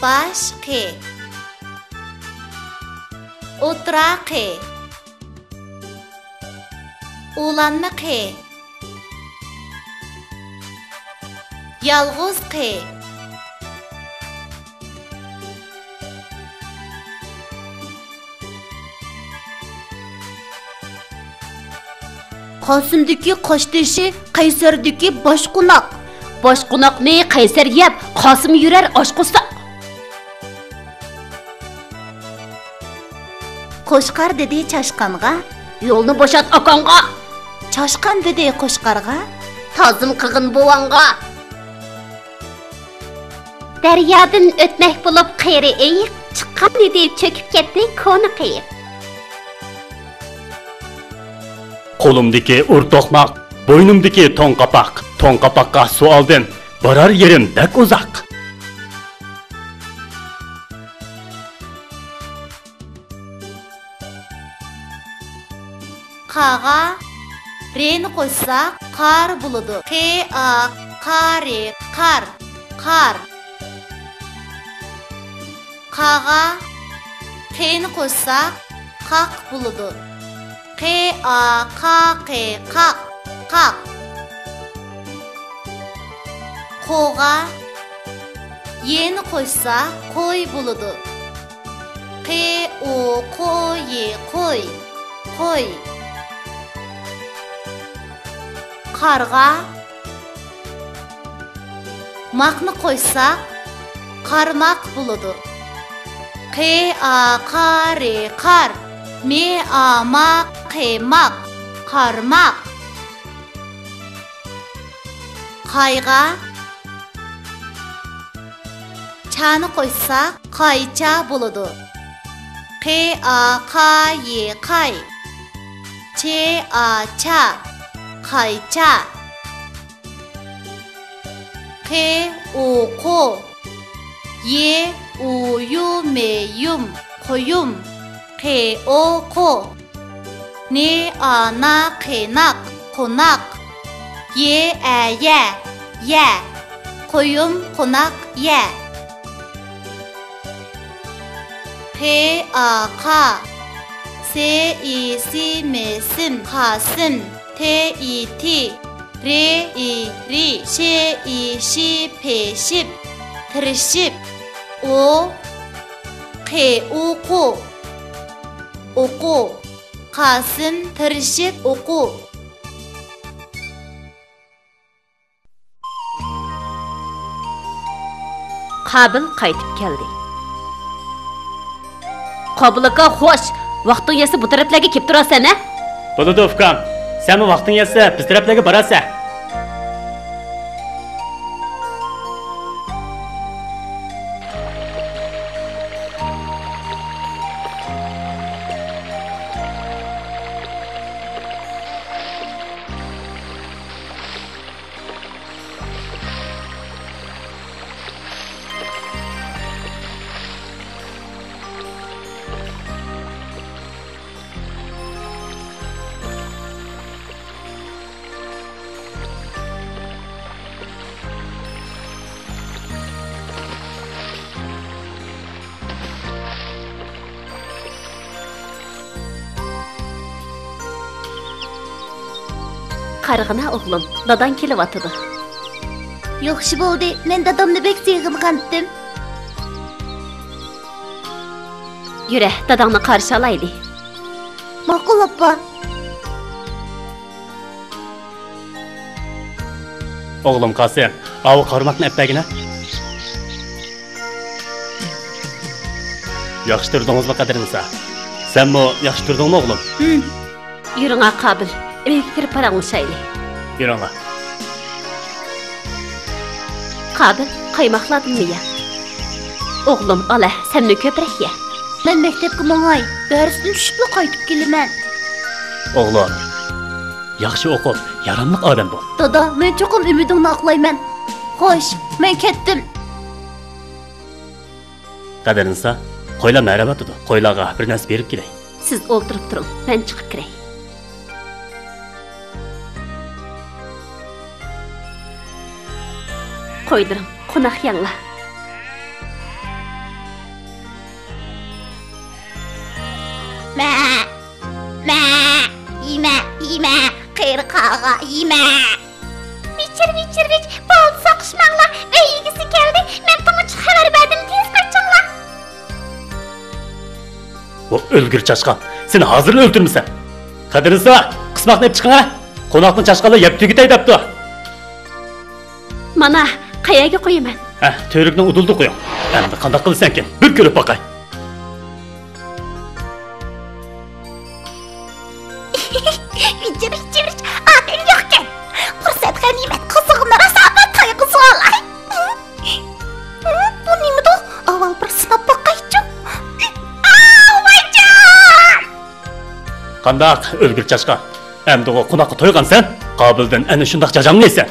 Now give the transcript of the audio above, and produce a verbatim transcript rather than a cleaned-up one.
باش قېي. ئوتتۇرا قېي. ئۇلانما قېي. يالغۇز قېي. قاسىمدىكى قاشتېشى، قەيسەردىكى باشقوناق. باشقوناقنى قەيسەر يەپ، قاسىم يۈرەر ئاچ قورساق. قوچقار دېدى چاشقانغا، يولنى بوشات ئاكاڭغا. چاشقان دېدى قوچقارغا، تازىم قىلغىن بوۋاڭغا. دەريادىن ئۆتمەك بولۇپ قېرى ئېيىق، چىققان ئىدى چۆكۈپ كەتتى كونا قېيىق. قولۇمدىكى ئۇر توقماق، بوينۇمدىكى توڭ قاپاق، توڭ قاپاققا سۇ ئالدىم، بارار يېرىم بەك ئۇزاق. قاغا رېنى قوشساق، قار بولىدۇ. قې ئا قا رې، قار، قار. قاغا قېنى قوشساق، قاق بولىدۇ. قې ئا قا قې، قاق، قاق. قوغا يېنى قوشساق، قوي بولىدۇ. قې ئو قو يې، قوي، قوي. قارغا ماقنى قوشساق، قارماق بولىدۇ. قې ئا قا رې، قار، مې ئا ما قې، ماق، قارماق. قايغا چانى قوشساق، قايچا بولىدۇ. قې ئا قا يې، قاي، چې ئا چا، قايچا. قې ئو قو، يې ئۇ يۇ مې، يۇم، قويۇم. قې ئو قو، نې ئا نا قېناق، قوناق. يې ئە يە، يە، قويۇم قوناق يە. قې ئا قا، سې ئى سى مې، سىم، قاسىم. تې ئى تى، رې ئى رى، شې ئى شى، پېشىپ، تىرىشىپ. ئو، قې ئۇ قۇ، ئوقۇ. قاسىم تىرىشىپ ئوقۇ. قابىل قايتىپ كەلدى. قابىل ئاكا، خوش! ۋاقتىڭ يەتسە بۇ تەرەپلەرگە كېلىپ تۇرارسەن، ھە؟ بولىدۇ، ئۇكام. سەنمۇ ۋاقتىڭ يەتسە بىز تەرەپلەرگە بارارسەن. قارىغىنا ئوغلۇم، داداڭ كېلىۋاتىدۇ. ياخشى بولدى، مەن دادامنى بەك سېغىنغانتىم. يۈرە، داداڭنى قارشى ئالايلى. ماقۇل، ئاپا. ئوغلۇم قاسىم، ئاۋۇ قارماقنى ئەپ بەرگىنە. ياخشى تۇردىڭىزمۇ، قەدىرنىسا؟ سەنمۇ ياخشى تۇردۇڭمۇ، ئوغلۇم؟ ھىم. يۈرۈڭا، قابىل، ئۆيگە كىرىپ پاراڭلىشايلى. يۈرۈڭا. قابىل، قايماقلاردىنمۇ يە. ئوغلۇم، ئالە، سەنمۇ كۆپرەك يە. مەن مەكتەپكە ماڭاي، دەرستىن چۈشۈپلا قايتىپ كېلىمەن. ئوغلۇم، ياخشى ئوقۇپ، ياراملىق ئادەم بول. دادا، مەن چوقۇم ئۈمىدىڭنى ئاقلايمەن. خوش، مەن كەتتىم. قەدىرنىسا، قويلار مەرەۋاتىدۇ، قويلارغا بىر نەرسە بېرىپ كېلەي. سىز ئولتۇرۇپ تۇرۇڭ، مەن چىقىپ كىرەي. قويلىرىم، قوناق يەڭلار. يېمە. ۋىچىر، ۋىچىر، ۋىچ، بالدۇر ساقىشماڭلار، ئۆي ئىگىسى كەلدى، مەن تۇڭىچىغا خەۋەر بەردىم، تېز قاچىڭلار. ۋو ئۆلگۈر چاشقان، سېنى ھازىرلا ئۆلتۈرمىسەم. قەدىرلىسا، قىسماقنى ئېلىپ چىقىڭ ھە. قوناقنى چاشقانلار يەپ تۈگىتەي دەپتۇ. مانا، قەيەرگە قويىمەن؟ ھە، تۈۋرۈكنىڭ ئۇدۇلىدا قويۇڭ. ئەمدى قانداق قىلىسەنكىن، بىر كۆرۈپ باقاي. ۋىچىر، ۋىچىر، ۋىچ، ئادەم يوقكەن. پۇرسەت غەنىيمەت، قىزىغىنى راسا بىر تايغا سولاي. بۇ نېمىدۇ؟ ئاۋۋال بىر سىناپ باقايچۇ. ئاۋ، ۋايجان! قانداق، ئۆلگۈر چاشقان؟ ئەمدىغۇ قوناققا تويغانسەن؟ قابىلدىن ئەنە شۇنداق جاجاڭلىسەن.